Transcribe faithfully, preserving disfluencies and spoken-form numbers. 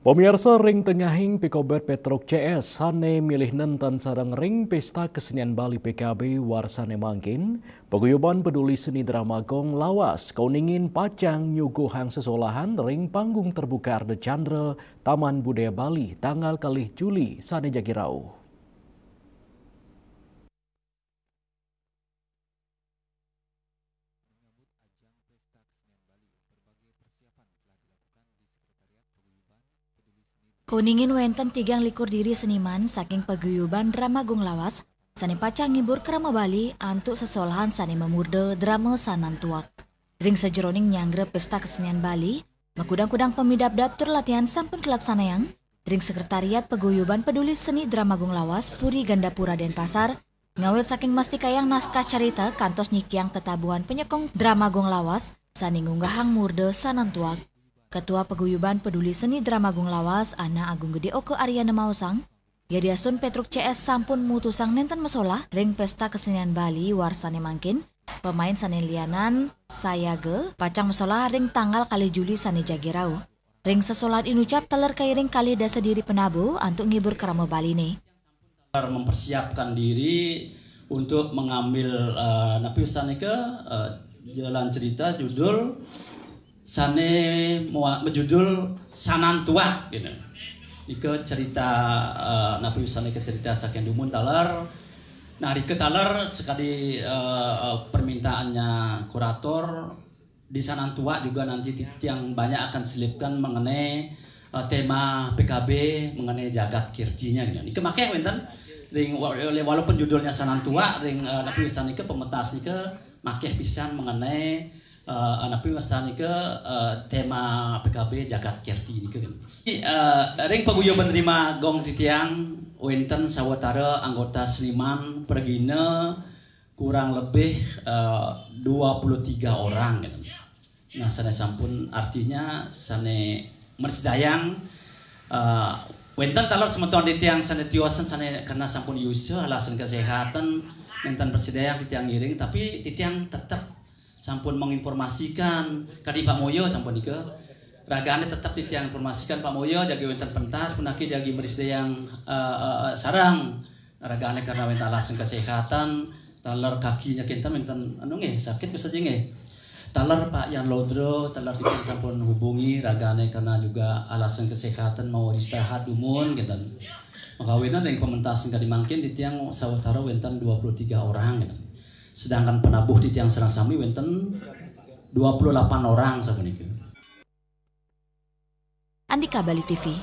Pamiarsa, ring tengahing pikobet Petruk C S sane milih nenten sareng ring Pesta Kesenian Bali P K B warsane mangkin, Paguyuban Peduli Seni Drama Gong Lawas kauningin pacang nyuguhang sesolahan ring panggung terbuka Ardha Candra, Taman Budaya Bali, tanggal kalih Juli sane jagi rauh. Kauningin wenten tigang likur diri seniman saking Paguyuban Drama Gong Lawas sane pacang ngibur krama Bali antuk sesolahan sane mamurda drama Sanan Tuak. Ring sajeroning nyanggra Pesta Kesenian Bali, makudang-kudang pamidabdab tur latihan sampun kalaksanayang ring Sekretariat Paguyuban Peduli Seni Drama Gong Lawas, Puri Gandapura, Denpasar, ngawit saking mastikayang naskah carita kantos nyikiang tetabuhan panyekung Drama Gong Lawas sane ngunggahang murda Sanan Tuak. Ketua Paguyuban Peduli Seni Drama Gong Lawas, Anak Agung Gede Oka Aryana, maosang, yadiastun Petruk C S sampun mutusang nenten masolah ring Pesta Kesenian Bali warsane mangkin, pamain sane lianan sayaga pacang masolah ring tanggal kalih Juli sane jagi rauh. Ring sesolahan inucap taler kairing kalih dasa diri panabo antuk ngibur krama Baline. Mempersiapkan diri untuk mengambil, eh, napi wastanika, eh, jalan cerita judul sane mua-, berjudul Sanan Tuak, gitu. Ika cerita, eh, napi wastanika cerita saking dumun taler. Nah, rika taler sekadi, eh, eh, permintaannya kurator, di Sanan Tuak juga nanti ti-, tiang banyak akan selipkan mengenai, eh, tema P K B mengenai jagat kirtinya, gitu. Nika makeh wenten ring wa-, walaupun judulnya Sanan Tuak, ring, eh, napi wastanika pemetas nika makeh pisan mengenai, eh, napi wastanika, eh, tema P K B jagat kirti nika, gitu. Eh, ring paguyuban Drama Gong titiang wenten sawatara anggota seniman pragina kurang lebih, eh, dua puluh tiga orang, gitu. Nah, sane sampun, artinya sane mrasidayang, eh, wenten taler semeton titiang sane tiosan sane karena sampun yusa alasan kesehatan, nenten mrasidayang titiang ngiring, tapi titiang tetep sampun menginformasikan, kadi Pak Moyo sampun nika. Ragane tetep titiang informasikan, Pak Moyo jagi wenten pentas, punaki jagi mrasidayang, eh, eh, eh, sareng. Ragane karena wenten alasan kesehatan, taler kakinya kenten wenten anu nggih, sakit bisa nggih. Taler Pak Yan Lodro, taler titiang sampun hubungi, ragane karena juga alasan kesehatan mau istirahat dumun, kenten. Makawinan ring pementasan kadi mangkin titiang sawatara wenten dua puluh tiga orang, kenten. Sedangkan penabuh titiang sareng sami wenten dua puluh delapan orang sapunika. Andika Bali T V.